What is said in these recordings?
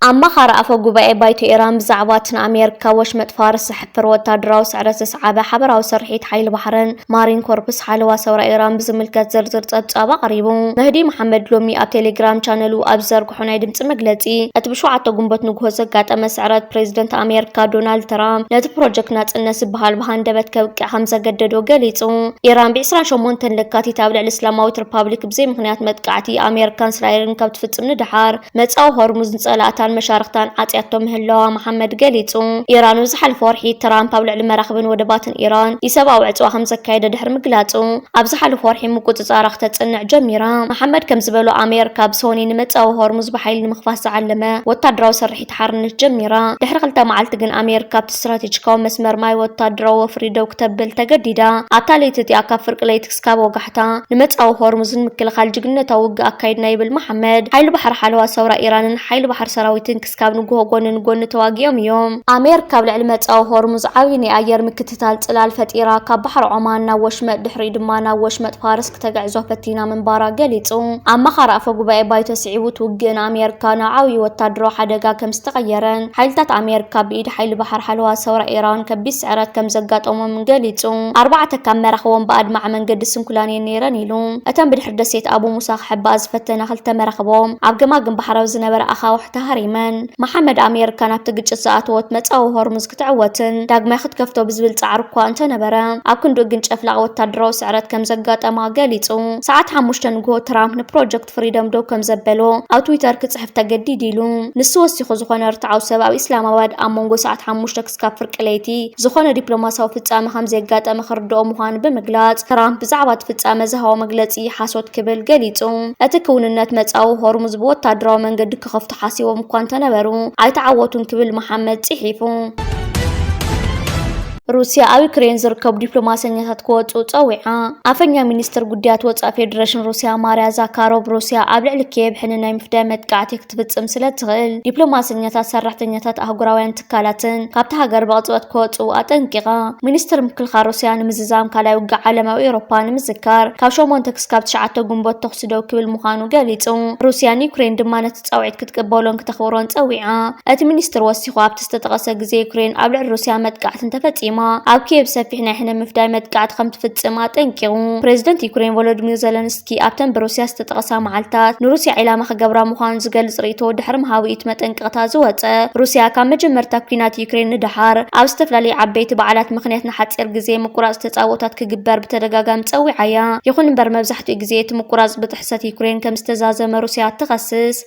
ኣማኻሪ ኣፈ ጉባኤ ባይቶ ኢራን ብዛዕባ እቲ ንኣሜሪካ ወሽመጥ ፋርስ ዘሕፍር ወታደራዊ ስዕረት ዘስዓበ ሓበራዊ ስርሒት ሓይሊ ባሕርን ማሪን ኮርፕስ ሓለዋ ሰውራ ኢራን ብዝምልከት ዝርዝር ጸብጻብ ኣቕሪቡ። መህዲ መሓመድ ሎሚ ኣብ ቴሌግራም ቻነሉ ኣብ ዝዘርግሖ ናይ ድምጺ መግለጺ፣ እቲ ብሸውዓተ ግንቦት ንግሆ ዘጋጠመ ስዕረት ፕሬዚደንት ኣሜሪካ ዶናልድ ትራምፕ ነቲ ፕሮጀክት ናጽነት ዝበሃል ብሃንደበት ከብቅዕ ከም ዘገደዶ ገሊጹ። ኢራን ብ ዕስራን ሸሞንተን ለካቲት ኣብ ልዕሊ እስላማዊት ሪፓብሊክ ብዘይ ምኽንያት መጥቃዕቲ ኣሜሪካን እስራኤልን ካብ ትፍጽም ንደሓር፣ መጻኢ ሆርሙዝ ንጸላእታን መሻርኽታን ዓጽያቶ ምህላዋ መሓመድ ገሊጹ። ኢራን ኣብ ዝሓለፈ ወርሒ ትራምፕ ኣብ ልዕሊ መራኽብን ወደባትን ኢራን ኢሰብኣዊ ዕጽዋ ከም ዘካየደ ድሕሪ ምግላጹ፣ ኣብ ዝሓለፈ ወርሒ ምቁጽጻራ ክተጽንዕ ጀሚራ። መሓመድ ከም ዝበሎ፣ ኣሜሪካ ብሰኑይ ንመጻኢ ሆርሙዝ ብሓይሊ ንምኽፋት ዝዓለመ ወታደራዊ ስርሒት ሓርነት ጀሚራ። ድሕሪ ክልተ መዓልቲ ግን ኣሜሪካ ኣብቲ ስትራቴጂካዊ መስመር ማይ ወታደራዊ ወፍሪ ደው ክተብል ተገዲዳ። ኣብታ ለይቲ እቲኣ ካብ ፍርቂ ለይቲ ክስካብ ወጋሕታ ንመጻኢ ሆርሙዝ ንምክልኻል ጅግንነታዊ ውግእ ኣካይድና ይብል መሓመድ። ሓይሊ ባሕሪ ሓለዋ ሰውራ ኢራንን ሓይሊ ባሕሪ ሰራዊትን ክስካብ ንግሆ ጎኒ ንጎኒ ተዋጊኦም እዮም። ኣሜሪካ ኣብ ልዕሊ መጻኢ ሆርሙዝ ዓብዪ ናይ ኣየር ምክትታል ጽላል ፈጢራ፣ ካብ ባሕሪ ዖማን ናብ ወሽመጥ፣ ድሕሪኡ ድማ ናብ ወሽመጥ ፋርስ ክተግዕዞ ፈቲና ምንባራ ገሊጹ። ኣማኻሪ ኣፈ ጉባኤ ባይቶ ስዒቡ፣ እቲ ውግእ ንኣሜሪካ ናብ ዓብዪ ወታደራዊ ሓደጋ ከም ዝተቐየረን ሓይልታት ኣሜሪካ ብኢድ ሓይሊ ባሕሪ ሓለዋ ሰውራ ኢራን ከቢድ ስዕረት ከም ዘጋጠሞምን ገሊጹ። ኣርባዕተ ካብ መራኽቦም ብኣድማዒ መንገዲ ስንኩላን እየን ነይረን ኢሉ። እተን ብድሕሪ ደሴት ኣቡ ሙሳ ክሕብኣ ዝፈተና ክልተ መራኽቦም ኣብ ገማግም ባሕሪ ኣብ ዝነበረ ኣኻውሕ ተሃሪመን። መሓመድ፣ ኣሜሪካ ናብቲ ግጭት ዝኣተወት መጻኢ ሆርሙዝ ክትዕወትን ዳግማይ ክትከፍቶ ብዝብል ጻዕሪ እኳ እንተነበረ፣ ኣብ ክንድኡ ግን ጨፍላቕ ወታደራዊ ስዕረት ከም ዘጋጠማ ገሊጹ። ሰዓት ሓሙሽተ ንግሆ ትራምፕ ንፕሮጀክት ፍሪደም ደው ከም ዘበሎ ኣብ ትዊተር ክጽሕፍ ተገዲዱ ኢሉ። ንሱ ወሲኹ፣ ዝኾነ ርትዓዊ ሰብ ኣብ ኢስላማባድ ኣብ መንጎ ሰዓት ሓሙሽተ ክስካብ ፍርቂ ለይቲ ዝኾነ ዲፕሎማሲያዊ ፍጻመ ከም ዘየጋጠመ ክርድኦ ምዃኑ ብምግላጽ፣ ትራምፕ ብዛዕባ እቲ ፍጻመ ዝሃቦ መግለጺ ሓሶት ክብል ገሊጹ። እቲ ክውንነት መጻኢ ሆርሙዝ ብወታደራዊ መንገዲ ክኸፍቱ ሓሲቦም እኳ እንተነበሩ፣ ኣይተዓወቱን ክብል መሓመድ ጽሒፉ። ሩስያ ኣብ ዩክሬን ዝርከቡ ዲፕሎማሰኛታት ክወጹ ጸዊዓ። ኣፈኛ ሚኒስትር ጉዳያት ወጻኢ ፌዴሬሽን ሩስያ ማርያ ዛካሮቭ፣ ሩስያ ኣብ ልዕሊ ኪየቭ ሕነ ናይ ምፍዳይ መጥቃዕቲ ክትፍጽም ስለ ትኽእል፣ ዲፕሎማሰኛታት፣ ሰራሕተኛታት ኣህጉራውያን ትካላትን ካብታ ሃገር ብቕጽበት ክወጹ ኣጠንቂቓ። ሚኒስትር ምክልኻል ሩስያ ንምዝዛም ካልኣይ ውግእ ዓለም ኣብ ኤውሮፓ ንምዝካር ካብ ሸሞንተ ክስካብ ትሽዓተ ግንቦት ተኹሲ ደው ክብል ምዃኑ ገሊጹ። ሩስያን ዩክሬን ድማ ነቲ ጻውዒት ክትቅበሎን ክተኽብሮን ጸዊዓ። እቲ ሚኒስትር ወሲኹ፣ ኣብቲ ዝተጠቐሰ ግዜ ዩክሬን ኣብ ልዕሊ ሩስያ መጥቃዕቲ እንተፈጺማ፣ ኣብ ኪየቭ ሰፊሕ ናይ ሕነ ምፍዳይ መጥቃዕቲ ከም ትፍጽም ኣጠንቂቑ። ፕሬዚደንት ዩክሬን ቮሎዲሚር ዘለንስኪ ኣብተን ብሩስያ ዝተጠቐሳ መዓልታት ንሩስያ ዒላማ ክገብራ ምዃኑ ዝገልጽ ርእይቶ ድሕሪ ምሃቡ እዩ እቲ መጠንቀቕታ ዝወጸ። ሩስያ ካብ መጀመርታ ኲናት ዩክሬን ንደሓር ኣብ ዝተፈላለዩ ዓበይቲ በዓላት ምኽንያት ንሓጺር ግዜ ምቁራጽ ተጻብኦታት ክግበር ብተደጋጋሚ ጸዊዓ'ያ። ይኹን እምበር መብዛሕትኡ ግዜ እቲ ምቁራጽ ብጥሕሰት ዩክሬን ከም ዝተዛዘመ ሩስያ ትኸስስ።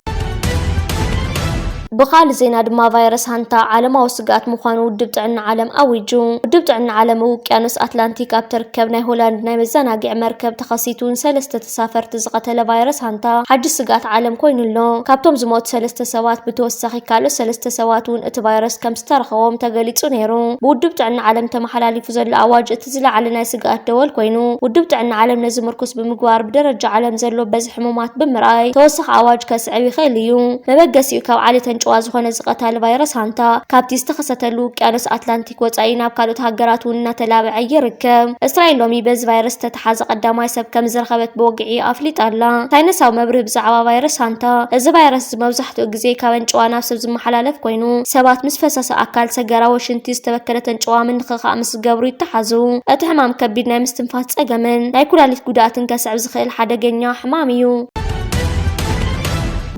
ብኻልእ ዜና ድማ ቫይረስ ሃንታ ዓለማዊ ስግኣት ምዃኑ ውድብ ጥዕና ዓለም ኣዊጁ። ውድብ ጥዕና ዓለም ውቅያኖስ ኣትላንቲክ ኣብ ትርከብ ናይ ሆላንድ ናይ መዘናግዒ መርከብ ተኸሲቱ ንሰለስተ ተሳፈርቲ ዝቐተለ ቫይረስ ሃንታ ሓድሽ ስግኣት ዓለም ኮይኑ ኣሎ። ካብቶም ዝሞቱ ሰለስተ ሰባት ብተወሳኺ ካልኦት ሰለስተ ሰባት እውን እቲ ቫይረስ ከም ዝተረኸቦም ተገሊጹ ነይሩ። ብውድብ ጥዕና ዓለም ተመሓላሊፉ ዘሎ ኣዋጅ እቲ ዝለዓለ ናይ ስግኣት ደወል ኮይኑ፣ ውድብ ጥዕና ዓለም ነዚ ምርኩስ ብምግባር ብደረጃ ዓለም ዘሎ በዝሒ ሕሙማት ብምርኣይ ተወሳኺ ኣዋጅ ከስዕብ ይኽእል እዩ። መበገሲኡ ካብ ዓሌት ኣንጭዋ ዝኾነ እዚ ቀታሊ ቫይረስ ሃንታ ካብቲ ዝተኸሰተሉ ውቅያኖስ ኣትላንቲክ ወጻኢ ናብ ካልኦት ሃገራት እውን እናተላብዐ ይርከብ። እስራኤል ሎሚ በዚ ቫይረስ ዝተተሓዘ ቀዳማይ ሰብ ከም ዝረኸበት ብወግዒ ኣፍሊጣ ኣላ። ሳይንሳዊ መብርሂ ብዛዕባ ቫይረስ ሃንታ። እዚ ቫይረስ እዚ መብዛሕትኡ ግዜ ካብ ኣንጭዋ ናብ ሰብ ዝመሓላለፍ ኮይኑ፣ ሰባት ምስ ፈሳሲ ኣካል፣ ሰገራ ወይ ሽንቲ ዝተበከለት ኣንጭዋ ምንኽኻእ ምስ ዝገብሩ ይተሓዙ። እቲ ሕማም ከቢድ ናይ ምስትንፋስ ጸገምን ናይ ኩላሊት ጉድኣትን ከስዕብ ዝኽእል ሓደገኛ ሕማም እዩ።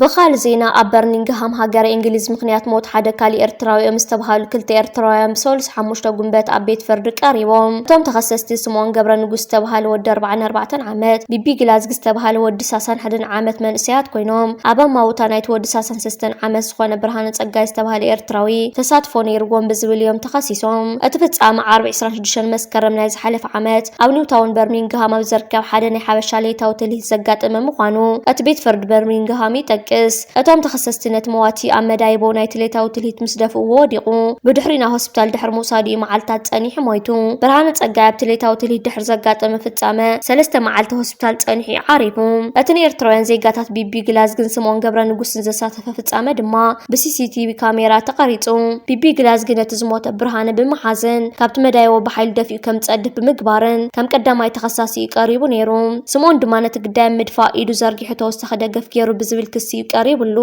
ብኻልእ ዜና፣ ኣብ በርሚንግሃም ሃገረ እንግሊዝ ምኽንያት ሞት ሓደ ካልእ ኤርትራዊ እዮም ዝተባህሉ ክልተ ኤርትራውያን ብሰሉስ ሓሙሽተ ጉንበት ኣብ ቤት ፍርዲ ቀሪቦም። እቶም ተኸሰስቲ ስምኦን ገብረ ንጉስ ዝተባህለ ወዲ ኣርባዓን ኣርባዕተን ዓመት፣ ቢቢ ግላዝጊ ዝተባህለ ወዲ ሰላሳን ሓደን ዓመት መንእሰያት ኮይኖም፣ ኣብ ኣማውታ ናይቲ ወዲ ሰላሳን ሰለስተን ዓመት ዝኾነ ብርሃነ ጸጋይ ዝተባህለ ኤርትራዊ ተሳትፎ ነይርዎም ብዝብል እዮም ተኸሲሶም። እቲ ፍጻመ ዓርቢ ዕስራን ሽዱሽተን መስከረም ናይ ዝሓለፈ ዓመት ኣብ ኒውታውን በርሚንግሃም ኣብ ዝርከብ ሓደ ናይ ሓበሻ ለይታዊ ትልሂት ዘጋጠመ ምዃኑ እቲ ቤት ፍርዲ በርሚንግሃም ይጠቅስ። እቶም ተኸሰስቲ ነቲ መዋቲ ኣብ መዳይቦ ናይቲ ለይታዊ ትልሂት ምስ ደፍእዎ ወዲቑ፣ ብድሕሪኡ ናብ ሆስፒታል ድሕሪ ምውሳዱ እዩ መዓልታት ጸኒሑ ሞይቱ። ብርሃነ ጸጋይ ኣብቲ ለይታዊ ትልሂት ድሕሪ ዘጋጠመ ፍጻመ ሰለስተ መዓልቲ ሆስፒታል ጸኒሑ እዩ ዓሪፉ። እቲ ንኤርትራውያን ዜጋታት ቢቢ ግላዝግን ስምኦን ገብረ ንጉስን ዘሳተፈ ፍጻመ ድማ ብሲሲቲቪ ካሜራ ተቐሪጹ። ቢቢ ግላዝጊ ነቲ ዝሞተ ብርሃነ ብምሓዝን ካብቲ መዳይቦ ብሓይሊ ደፊኡ ከም ዝጸድፍ ብምግባርን ከም ቀዳማይ ተኸሳሲ እዩ ቀሪቡ ነይሩ። ስምኦን ድማ ነቲ ግዳይ ኣብ ምድፋእ ኢዱ ዘርጊሑ ተወሳኺ ደገፍ ገይሩ ብዝብል ክሲ እዩ ቀሪቡሉ።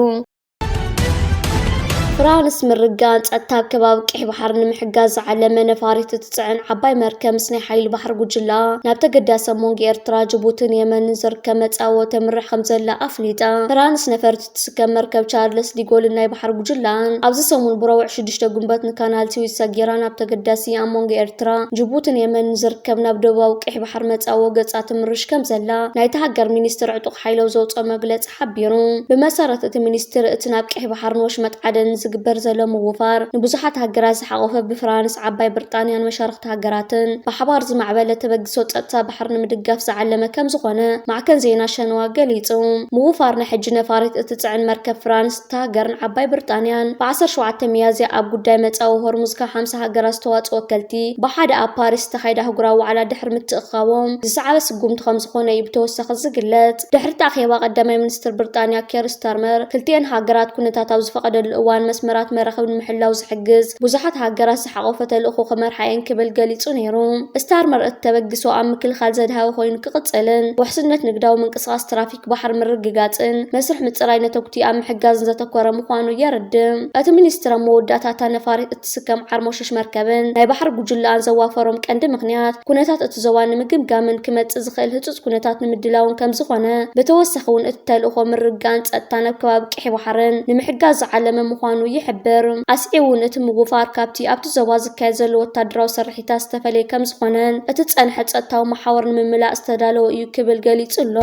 ፍራንስ ምርግጋእን ጸጥታ ኣብ ከባቢ ቀይሕ ባሕሪ ንምሕጋዝ ዝዓለመ ነፋሪት እትጽዕን ዓባይ መርከብ ምስ ናይ ሓይሊ ባሕሪ ጉጅላ ናብ ተገዳሲ ኣብ መንጎ ኤርትራ፣ ጅቡትን የመንን ዝርከብ መጻወ ተምርሕ ከም ዘላ ኣፍሊጣ። ፍራንስ ነፈርቲ ትስከም መርከብ ቻርለስ ዲጎልን ናይ ባሕሪ ጉጅላን ኣብዚ ሰሙን ብረቡዕ ሽዱሽተ ጉንበት ንካናል ስዊዝ ሰጊራ ናብ ተገዳሲ ኣብ መንጎ ኤርትራ፣ ጅቡትን የመንን ዝርከብ ናብ ደቡባዊ ቀይሕ ባሕሪ መጻወ ገጻ ትምርሽ ከም ዘላ ናይታ ሃገር ሚኒስትር ዕጡቕ ሓይሊ ኣብ ዘውጽኦ መግለጺ ሓቢሩ። ብመሰረት እቲ ሚኒስትር፣ እቲ ናብ ቀይሕ ባሕርን ወሽመጥ ዓደንን ዝግበር ዘሎ ምውፋር ንብዙሓት ሃገራት ዝሓቖፈ፣ ብፍራንስ፣ ዓባይ ብሪጣንያን መሻርኽቲ ሃገራትን ብሓባር ዝማዕበለ ተበግሶ ጸጥታ ባሕሪ ንምድጋፍ ዝዓለመ ከም ዝኾነ ማዕከን ዜና ሸንዋ ገሊጹ። ምውፋር ናይ ሕጂ ነፋሪት እትጽዕን መርከብ ፍራንስ፣ እታ ሃገርን ዓባይ ብሪጣንያን ብ ዓሰርተ ሸውዓተ ሚያዝያ ኣብ ጉዳይ መጻወ ሆርሙዝ ካብ ሓምሳ ሃገራት ዝተዋጽኡ ወከልቲ ብሓደ ኣብ ፓሪስ ዝተኻየደ ኣህጉራዊ ዋዕላ ድሕሪ ምትእኽኻቦም ዝሰዓበ ስጉምቲ ከም ዝኾነ እዩ ብተወሳኺ ዝግለጽ። ድሕሪ እቲ ኣኼባ፣ ቀዳማይ ሚኒስትር ብሪጣንያ ኬር ስታርመር፣ ክልቲኤን ሃገራት ኩነታት ኣብ ዝፈቐደሉ እዋን መስመራት መራኽብ ንምሕላው ዝሕግዝ ብዙሓት ሃገራት ዝሓቖፈ ተልእኾ ክመርሓ እየን ክብል ገሊጹ ነይሩ። ስታርመር፣ እቲ ተበግሶ ኣብ ምክልኻል ዘድሃበ ኮይኑ ክቕጽልን ውሕስነት ንግዳዊ ምንቅስቓስ ትራፊክ ባሕሪ ምርግጋጽን መስርሕ ምጽራይ ነተጉቲ ኣብ ምሕጋዝን ዘተኮረ ምዃኑ የረድእ። እቲ ሚኒስትር ኣብ መወዳእታ፣ እታ ነፋሪት እትስከም ዓርሞሸሽ መርከብን ናይ ባሕሪ ጉጅለኣን ዘዋፈሮም ቀንዲ ምኽንያት፣ ኩነታት እቲ ዞባ ንምግምጋምን ክመጽእ ዝኽእል ህጹጽ ኩነታት ንምድላውን ከም ዝኾነ፣ ብተወሳኺ እውን እቲ ተልእኾ ምርግጋእን ጸጥታን ኣብ ከባቢ ቀይሕ ባሕርን ንምሕጋዝ ዝዓለመ ምዃኑ ይሕብር። ኣስዒቡ እውን፣ እቲ ምውፋር ካብቲ ኣብቲ ዞባ ዝካየድ ዘሎ ወታደራዊ ስርሒታት ዝተፈለየ ከም ዝኾነን እቲ ዝጸንሐ ጸጥታዊ መሓውር ንምምላእ ዝተዳለወ እዩ ክብል ገሊጹ ኣሎ።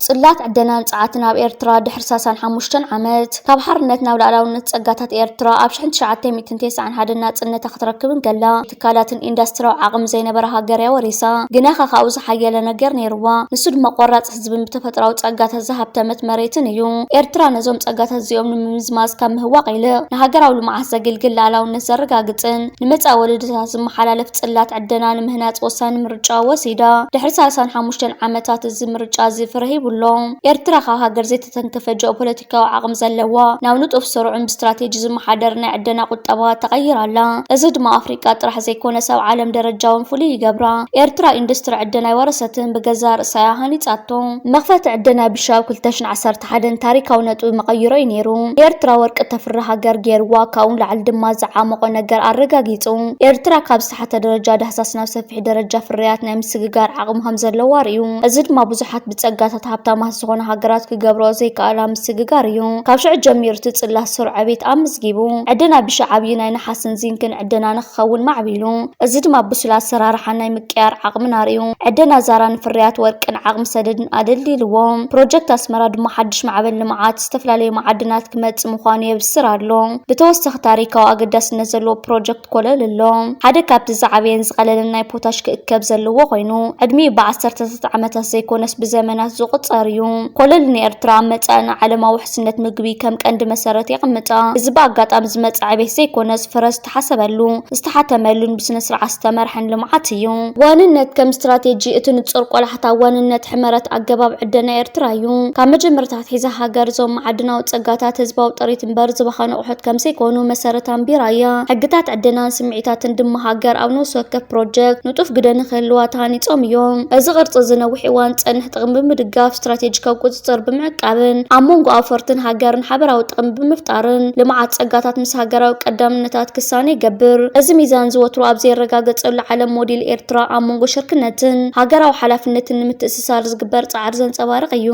ጽላት ዕደናን ጸዓትን ኣብ ኤርትራ ድሕሪ ሰላሳን ሓሙሽተን ዓመት፣ ካብ ሓርነት ናብ ሉዓላውነት፣ ጸጋታት ኤርትራ ኣብ ሽሕን ትሽዓተ ሚእትን ተስዓን ሓደን ናጽነታ ክትረክብ እንከላ፣ ትካላትን ኢንዱስትሪያዊ ዓቕሚ ዘይነበራ ሃገር እያ ወሪሳ። ግናኸ ካብኡ ዝሓየለ ነገር ነይርዋ። ንሱ ድማ ቆራጽ ህዝብን ብተፈጥሮኣዊ ጸጋታት ዝሃብተመት መሬትን እዩ። ኤርትራ ነዞም ጸጋታት እዚኦም ንምምዝማዝ ካብ ምህዋቕ ይልቕ፣ ንሃገራዊ ልምዓት ዘገልግል፣ ሉዓላውነት ዘረጋግጽን ንመጻኢ ወለዶታት ዝመሓላለፍ ጽላት ዕደና ንምህናጽ ወሳኒ ምርጫ ወሲዳ። ድሕሪ ሰላሳን ሓሙሽተን ዓመታት እዚ ምርጫ እዚ ፍረ ሂቡ ኣሎ። ኤርትራ ካብ ሃገር ዘይተተንከፈ ጂኦፖለቲካዊ ዓቕሚ ዘለዋ፣ ናብ ንጡፍ ስሩዕን ብስትራቴጂ ዝመሓደር ናይ ዕደና ቁጠባ ተቐይራ ኣላ። እዚ ድማ ኣፍሪቃ ጥራሕ ዘይኮነስ ኣብ ዓለም ደረጃ እውን ፍሉይ ይገብራ። ኤርትራ ኢንዱስትሪ ዕደና ኣይወረሰትን፣ ብገዛእ ርእሳ እያ ሃኒጻቶ። መኽፈቲ ዕደና ቢሻ ኣብ ክልተ ሽሕን ዓሰርተ ሓደን ታሪኻዊ ነጥቢ መቐይሮ እዩ ነይሩ። ኤርትራ ወርቂ ተፍሪ ሃገር ገይርዋ፣ ካብኡ ንላዕሊ ድማ ዝዓመቖ ነገር ኣረጋጊጹ። ኤርትራ ካብ ዝተሓተ ደረጃ ዳህሳስ ናብ ሰፊሕ ደረጃ ፍርያት ናይ ምስግጋር ዓቕሚ ከም ዘለዋ ኣርእዩ። እዚ ድማ ብዙሓት ብጸጋታት ሃብታማት ዝኾና ሃገራት ክገብርኦ ዘይከኣላ ምስግጋር እዩ። ካብ ሽዑ ጀሚሩ እቲ ጽላት ስሩዕ ዕቤት ኣመዝጊቡ። ዕደና ቢሻ ዓብዪ ናይ ነሓስን ዚንክን ዕደና ንክኸውን ማዕቢሉ። እዚ ድማ ብሱል ኣሰራርሓን ናይ ምቅያር ዓቕምን ኣርእዩ። ዕደና ዛራ ንፍርያት ወርቅን ዓቕሚ ሰደድን ኣደልዲልዎ። ፕሮጀክት ኣስመራ ድማ ሓድሽ ማዕበል ልምዓት ዝተፈላለዩ መዓድናት ክመጽእ ምዃኑ የብስር ኣሎ። ብተወሳኺ ታሪካዊ ኣገዳስነት ዘለዎ ፕሮጀክት ኮለል ኣሎ። ሓደ ካብቲ ዝዓበየን ዝቐለለን ናይ ፖታሽ ክእከብ ዘለዎ ኮይኑ፣ ዕድሚኡ ብዓሰርተታት ዓመታት ዘይኮነስ ብዘመናት ዝቑጸር እዩ። ኮለል ንኤርትራ ኣብ መጻኢ ንዓለማዊ ውሕስነት ምግቢ ከም ቀንዲ መሰረት የቐምጣ። እዚ ብኣጋጣሚ ዝመጽእ ዕቤት ዘይኮነስ፣ ፍረ ዝተሓሰበሉ፣ ዝተሓተመሉን ብስነ ስርዓት ዝተመርሐን ልምዓት እዩ። ዋንነት ከም ስትራቴጂ፣ እቲ ንጹር ቆላሕታ ዋንነት ሕመረት ኣገባብ ዕደና ኤርትራ እዩ። ካብ መጀመርታ ኣትሒዛ ሃገር እዞም መዓድናዊ ጸጋታት ህዝባዊ ጥሪት እምበር ዝባኸኑ ኣቑሑት ከም ዘይኮኑ መሰረት ኣንቢራ እያ። ሕግታት ዕደናን ስምዒታትን ድማ ሃገር ኣብ ነፍሲ ወከፍ ፕሮጀክት ንጡፍ ግደ ንክህልዋ ተሃኒጾም እዮም። እዚ ቅርጺ እዚ ነዊሕ እዋን ዝጸንሕ ጥቕሚ ብምድጋፍ፣ ስትራቴጂካዊ ቁጽጽር ብምዕቃብን ኣብ መንጎ ኣውፈርትን ሃገርን ሓበራዊ ጥቕሚ ብምፍጣርን፣ ልምዓት ጸጋታት ምስ ሃገራዊ ቀዳምነታት ክሳነ ይገብር። እዚ ሚዛን እዚ ወትሩ ኣብ ዘይረጋገጸሉ ዓለም፣ ሞዴል ኤርትራ ኣብ መንጎ ሽርክነትን ሃገራዊ ሓላፍነትን ንምትእስሳር ዝግበር ጻዕሪ ዘንጸባርቕ እዩ።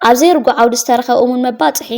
ኣብ ዘይርጉእ ዓውዲ ዝተረኸበ እሙን መባጽሒ፣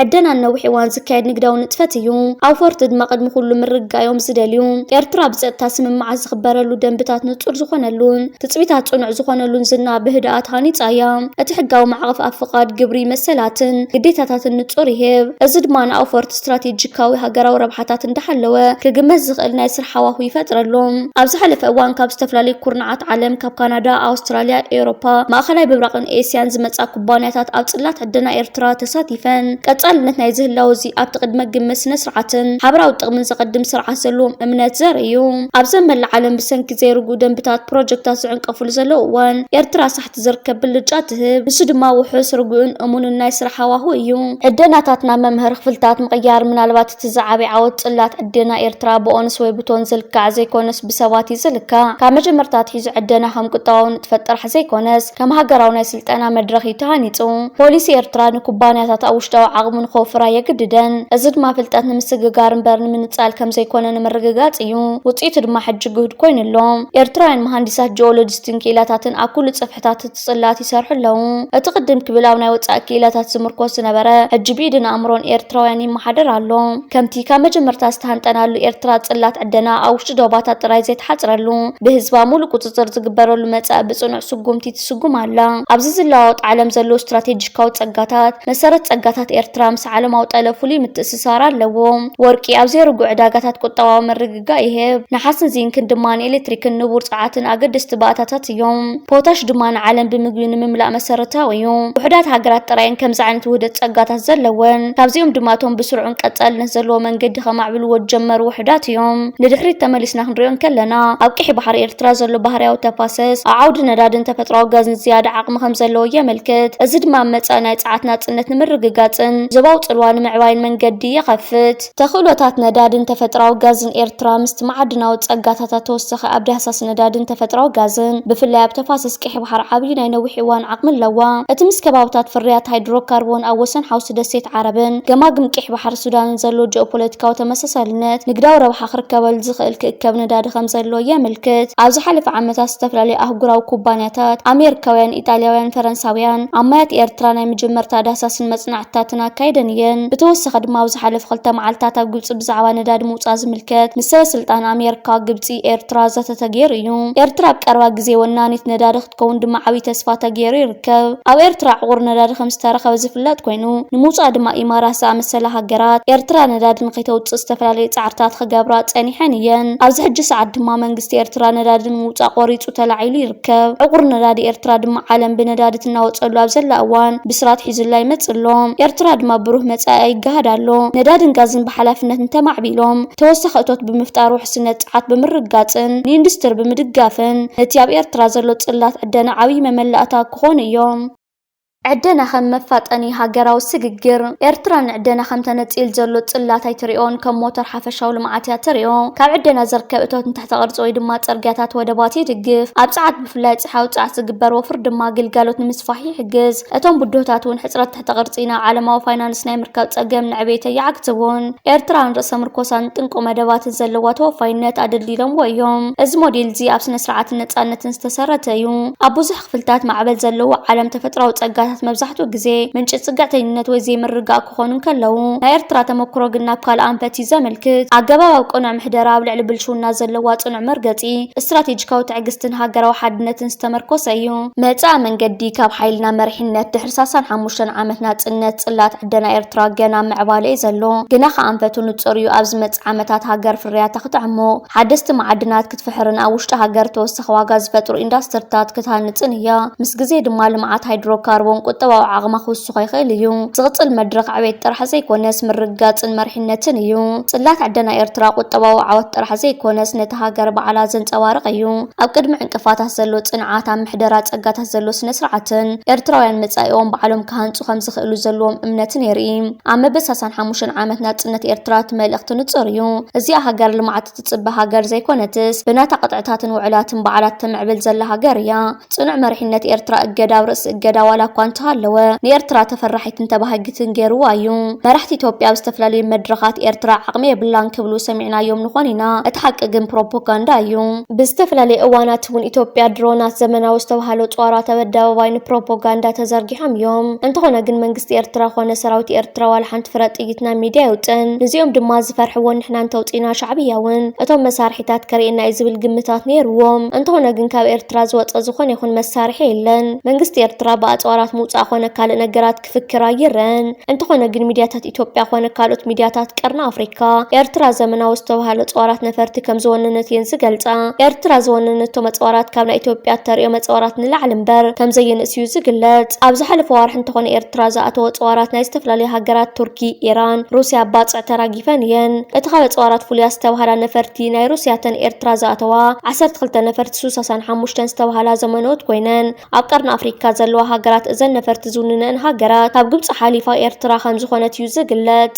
ዕደና ነዊሕ እዋን ዝካየድ ንግዳዊ ንጥፈት እዩ። ኣውፈርቲ ድማ ቅድሚ ኩሉ ምርግጋእ እዮም ዝደልዩ። ኤርትራ ብጸጥታ ስምምዓት ዝኽበረሉ ደንብታት ንጹር ዝኾነሉን ትጽቢታት ጽኑዕ ዝኾነሉን ዝና ብህድኣት ሃኒጻ እያ። እቲ ሕጋዊ ማዕቐፍ ኣብ ፍቓድ፣ ግብሪ፣ መሰላትን ግዴታታትን ንጹር ይህብ። እዚ ድማ ንኣውፈርቲ ስትራቴጂካዊ ሃገራዊ ረብሓታት እንዳሓለወ ክግመት ዝኽእል ናይ ስራሕ ሃዋሁ ይፈጥረሎም። ኣብ ዝሓለፈ እዋን ካብ ዝተፈላለዩ ኩርናዓት ዓለም፣ ካብ ካናዳ፣ ኣውስትራልያ፣ ኤውሮፓ፣ ማእኸላይ ምብራቕን ኤስያን ዝመጻ ኩባንያታት ኣብ ጽላት ዕደና ኤርትራ ተሳቲፈን። ቀጻልነት ናይዚ ህላወ እዚ ኣብቲ ቅድመ ግምት ስነ ስርዓትን ሓበራዊ ጥቕምን ዘቐድም ስርዓት ዘለዎም እምነት ዘርኢ እዩ። ኣብ ዘመላ ዓለም ብሰንኪ ዘይርጉእ ደንብታት ፕሮጀክታት ዝዕንቀፍሉ ዘለዉ እዋን፣ ኤርትራ ሳሕቲ ዝርከብ ብልጫ ትህብ። ንሱ ድማ ማ ውሑስ፣ ርጉእን እሙንን ናይ ስራሕ ሃዋሁ እዩ። ዕደናታት ናብ መምሃሪ ክፍልታት ምቕያር። ምናልባት እቲ ዝዓበየ ዓወት ጽላት ዕደና ኤርትራ ብኦንስ ወይ ብቶን ዝልካዕ ዘይኮነስ ብሰባት እዩ ዝልካዕ። ካብ መጀመርታ ኣትሒዙ ዕደና ከም ቁጠባዊ ንጥፈት ጥራሕ ዘይኮነስ ከም ሃገራዊ ናይ ስልጠና መድረኽ እዩ ተሃኒጹ። ፖሊሲ ኤርትራ ንኩባንያታት ኣብ ውሽጣዊ ዓቕሙ ንኸውፍራ የግድደን። እዚ ድማ ፍልጠት ንምስግጋር እምበር ንምንጻል ከም ዘይኮነ ንምርግጋጽ እዩ። ውጽኢቱ ድማ ሕጂ ግሁድ ኮይኑ ኣሎ። ኤርትራውያን መሃንዲሳት ጂኦሎጂስትን ክኢላታትን ኣብ ኩሉ ጽፍሕታት እቲ ጽላት ይሰርሑ ኣለዉ። እቲ ቅድም ክብል ኣብ ናይ ወጻኢ ክኢላታት ዝምርኮስ ዝነበረ፣ ሕጂ ብኢድን ኣእምሮን ኤርትራውያን ይመሓደር ኣሎ። ከምቲ ካብ መጀመርታ ዝተሃንጠናሉ ኤርትራ ጽላት ዕደና ኣብ ውሽጢ ዶባታት ጥራይ ዘይተሓጽረሉ፣ ብህዝባ ሙሉእ ቁጽጽር ዝግበረሉ መጻኢ ብጽኑዕ ስጉምቲ ትስጉም ኣላ። ኣብዚ ዝለዋወጥ ዓለም ዘለዉ ስትራቴጂካዊ ጸጋታት፣ መሰረት ጸጋታት ኤርትራ ምስ ዓለማዊ ጠለብ ፍሉይ ምትእስሳር ኣለዎ። ወርቂ ኣብ ዘይርጉእ ዕዳጋታት ቁጠባዊ ምርግጋእ ይህብ። ነሓስን ዚንክን ድማ ንኤሌክትሪክን ንቡር ጸዓትን ኣገደስቲ ባእታታት እዮም። ፖታሽ ድማ ንዓለም ብምግቢ ንምምላእ መሰረታዊ እዩ። ውሑዳት ሃገራት ጥራየን ከምዚ ዓይነት ውህደት ጸጋታት ዘለወን። ካብዚኦም ድማ እቶም ብስሩዕን ቀጻልነት ዘለዎ መንገዲ ከማዕብልዎ ዝጀመሩ ውሑዳት እዮም። ንድሕሪት ተመሊስና ክንሪኦ እንከለና፣ ኣብ ቀይሕ ባሕሪ ኤርትራ ዘሎ ባህርያዊ ተፋሰስ ኣብ ዓውዲ ነዳድን ተፈጥሮኣዊ ጋዝን ዝያዳ ዓቕሚ ከም ዘለዎ የመልክት። እዚ ድማ ኣብ መጻኢ ናይ ጸዓት ናጽነት ንምርግጋጽን ዞባዊ ጽልዋ ንምዕባይን መንገዲ ይኸፍት። ተኽእሎታት ነዳድን ተፈጥሮኣዊ ጋዝን ኤርትራ ምስቲ መዓድናዊ ጸጋታታ ተወሰኸ ኣብ ዳህሳስ ነዳድን ተፈጥሮኣዊ ጋዝን፣ ብፍላይ ኣብ ተፋሰስ ቀይሕ ባሕሪ ዓብዪ ናይ ነዊሕ እዋን ዓቕሚ ኣለዋ። እቲ ምስ ከባብታት ፍርያት ሃይድሮካርቦን ኣብ ወሰን ሓውሲ ደሴት ዓረብን ገማግም ቀይሕ ባሕሪ ሱዳንን ዘሎ ጂኦፖለቲካዊ ተመሳሳልነት፣ ንግዳዊ ረብሓ ክርከበሉ ዝኽእል ክእከብ ነዳዲ ከም ዘሎ የመልክት። ኣብ ዝሓለፈ ዓመታት ዝተፈላለዩ ኣህጉራዊ ኩባንያታት፣ ኣሜሪካውያን፣ ኢጣልያውያን፣ ፈረንሳውያን፣ ኣብ ማያት ኤርትራ ናይ መጀመርታ ዳህሳስን መጽናዕትታትን ኣካይደን እየን። ብተወሳኺ ድማ ኣብ ዝሓለፉ ክልተ መዓልታት ኣብ ግብጺ ብዛዕባ ነዳዲ ምውጻእ ዝምልከት ምስ ሰበ ስልጣን ኣሜሪካ፣ ግብጺ፣ ኤርትራ ዘተ ተገይሩ እዩ። ኤርትራ ኣብ ቀረባ ግዜ ወናኒት ነዳዲ ክትከውን ድማ ዓብዪ ተስፋ ተገይሩ ይርከብ። ኣብ ኤርትራ ዕቑር ነዳዲ ከም ዝተረኸበ ዝፍለጥ ኮይኑ፣ ንምውጻእ ድማ ኢማራት ዝኣመሰላ ሃገራት ኤርትራ ነዳዲ ንኸይተውጽእ ዝተፈላለዩ ጻዕርታት ክገብራ ጸኒሐን እየን። ኣብዚ ሕጂ ሰዓት ድማ መንግስቲ ኤርትራ ነዳዲ ንምውጻእ ቆሪጹ ተላዒሉ ይርከብ። ዕቑር ነዳዲ ኤርትራ ድማ ዓለም ብነዳዲ ትናወጸሉ ኣብ ዘላ እዋን ብስራት ሒዙላ ይመጽእ ኣሎ። ኤርትራ ድማ ብሩህ መጻኢ ይገሃድ ኣሎ። ነዳድን ጋዝን ብሓላፍነት እንተማዕቢሎም፣ ተወሳኺ እቶት ብምፍጣር፣ ውሕስነት ጸዓት ብምርግጋጽን ንኢንዱስትሪ ብምድጋፍን ነቲ ኣብ ኤርትራ ዘሎ ጽላት ዕደና ዓብዪ መመላእታ ክኾኑ እዮም። ዕደና ከም መፋጠኒ ሃገራዊ ስግግር። ኤርትራ ንዕደና ከም ተነጺል ዘሎ ጽላት ኣይትሪኦን፣ ከም ሞተር ሓፈሻዊ ልምዓት እያ ትሪኦ። ካብ ዕደና ዝርከብ እቶት ንትሕተ ቅርጺ ወይ ድማ ጽርግያታት፣ ወደባት ይድግፍ። ኣብ ጸዓት ብፍላይ ጸሓያዊ ጸዓት ዝግበር ወፍሪ ድማ ግልጋሎት ንምስፋሕ ይሕግዝ። እቶም ብድሆታት እውን ሕጽረት ትሕተ ቅርጺ ናብ ዓለማዊ ፋይናንስ ናይ ምርካብ ጸገም ንዕቤተይ ይዓግትውን። ኤርትራን ርእሰ ምርኮሳን ጥንቁ መደባትን ዘለዋ ተወፋይነት ኣደልዲሎምዎ እዮም። እዚ ሞዴል እዚ ኣብ ስነ ስርዓትን ነጻነትን ዝተሰረተ እዩ። ኣብ ብዙሕ ክፍልታት ማዕበል ዘለዎ ዓለም ተፈጥሮኣዊ ጸጋታት መብዛሕትኡ ግዜ ምንጪ ጽግዕተኝነት ወይ ዘይምርግጋእ ክኾኑ እንከለዉ፣ ናይ ኤርትራ ተመክሮ ግን ናብ ካልእ ኣንፈት እዩ ዘመልክት። ኣገባብ ኣብ ቅኑዕ ምሕደራ ኣብ ልዕሊ ብልሽውና ዘለዋ ጽኑዕ መርገጺ ስትራቴጂካዊ ትዕግስትን ሃገራዊ ሓድነትን ዝተመርኮሰ እዩ። መጻኢ መንገዲ ካብ ሓይልና መሪሕነት ድሕሪ ሰላሳን ሓሙሽተን ዓመት ናጽነት ጽላት ዕደና ኤርትራ ገና ኣብ ምዕባለ እዩ ዘሎ። ግና ከኣ ኣንፈቱ ንጹር እዩ። ኣብ ዝመጽእ ዓመታት ሃገር ፍርያታ ክትዕሙቕ፣ ሓደስቲ መዓድናት ክትፍሕርን ኣብ ውሽጢ ሃገር ተወሳኺ ዋጋ ዝፈጥሩ ኢንዳስትሪታት ክትሃንጽን እያ። ምስ ግዜ ድማ ልምዓት ሃይድሮካርቦን ቁጠባዊ ዓቕማ ክውስኾ ይኽእል እዩ። ዝቕጽል መድረኽ ዕቤት ጥራሕ ዘይኮነስ ምርግጋጽን መሪሕነትን እዩ። ጽላት ዕደና ኤርትራ ቁጠባዊ ዓወት ጥራሕ ዘይኮነስ ነቲ ሃገር ባዕላ ዘንጸባርቕ እዩ። ኣብ ቅድሚ ዕንቅፋታት ዘሎ ጽንዓት፣ ኣብ ምሕደራ ጸጋታት ዘሎ ስነ ስርዓትን ኤርትራውያን መጻኢኦም ባዕሎም ክሃንጹ ከም ዝኽእሉ ዘለዎም እምነትን የርኢ። ኣብ መበል ሰላሳን ሓሙሽተን ዓመት ናጽነት ኤርትራ እቲ መልእኽቲ ንጹር እዩ። እዚኣ ሃገር ልምዓት እትጽበ ሃገር ዘይኮነትስ፣ ብናታ ቅጥዕታትን ውዕላትን ባዕላ እተምዕብል ዘላ ሃገር እያ። ጽኑዕ መሪሕነት ኤርትራ እገዳ ኣብ ርእሲ እገዳ ዋላ እኳ እንተሃለወ፣ ንኤርትራ ተፈራሒትን ተባሃጊትን ገይርዋ እዩ። መራሕቲ ኢትዮጵያ ኣብ ዝተፈላለዩ መድረኻት ኤርትራ ዓቕሚ የብላን ክብሉ ሰሚዕናዮም ንኾን ኢና። እቲ ሓቂ ግን ፕሮፓጋንዳ እዩ። ብዝተፈላለየ እዋናት እውን ኢትዮጵያ ድሮናት፣ ዘመናዊ ዝተባህሉ ኣጽዋራት ኣብ ኣደባባይ ንፕሮፓጋንዳ ተዘርጊሖም እዮም። እንተኾነ ግን መንግስቲ ኤርትራ ኮነ ሰራዊት ኤርትራ ዋላ ሓንቲ ፍረ ጥይት ናብ ሚድያ የውጽእን። ንዚኦም ድማ ዝፈርሕዎ ንሕና እንተውጺና ሻዕብያ እውን እቶም መሳርሒታት ከርእየና እዩ ዝብል ግምታት ነይርዎም። እንተኾነ ግን ካብ ኤርትራ ዝወጸ ዝኾነ ይኹን መሳርሒ የለን። መንግስቲ ኤርትራ ብኣጽዋራት ምውጻእ ኮነ ካልእ ነገራት ክፍክር ኣይረን። እንተኾነ ግን ሚድያታት ኢትዮጵያ ኮነ ካልኦት ሚድያታት ቀርኒ ኣፍሪካ ኤርትራ ዘመናዊ ዝተባህለ ኣጽዋራት ነፈርቲ ከም ዝወነነት እየን ዝገልጻ። ኤርትራ ዝወነነቶም ኣጽዋራት ካብ ናይ ኢትዮጵያ እተርእዮም ኣጽዋራት ንላዕሊ እምበር ከም ዘየንእስ እዩ ዝግለጽ። ኣብ ዝሓለፈ ዋርሒ እንተኾነ ኤርትራ ዝኣተወ ኣጽዋራት ናይ ዝተፈላለዩ ሃገራት ቱርኪ፣ ኢራን፣ ሩስያ ባጽዕ ተራጊፈን እየን። እቲ ካብ ኣጽዋራት ፍሉያት ዝተባህላ ነፈርቲ ናይ ሩስያ ተን ኤርትራ ዝኣተዋ ዓሰርተ ክልተ ነፈርቲ ሱ ሰላሳን ሓሙሽተን ዝተባህላ ዘመነዎት ኮይነን ኣብ ቀርኒ ኣፍሪካ ዘለዋ ሃገራት እዘን ነፈርቲ ዝውንነን ሃገራት ካብ ግብፂ ሓሊፋ ኤርትራ ከም ዝኾነት እዩ ዝግለጽ።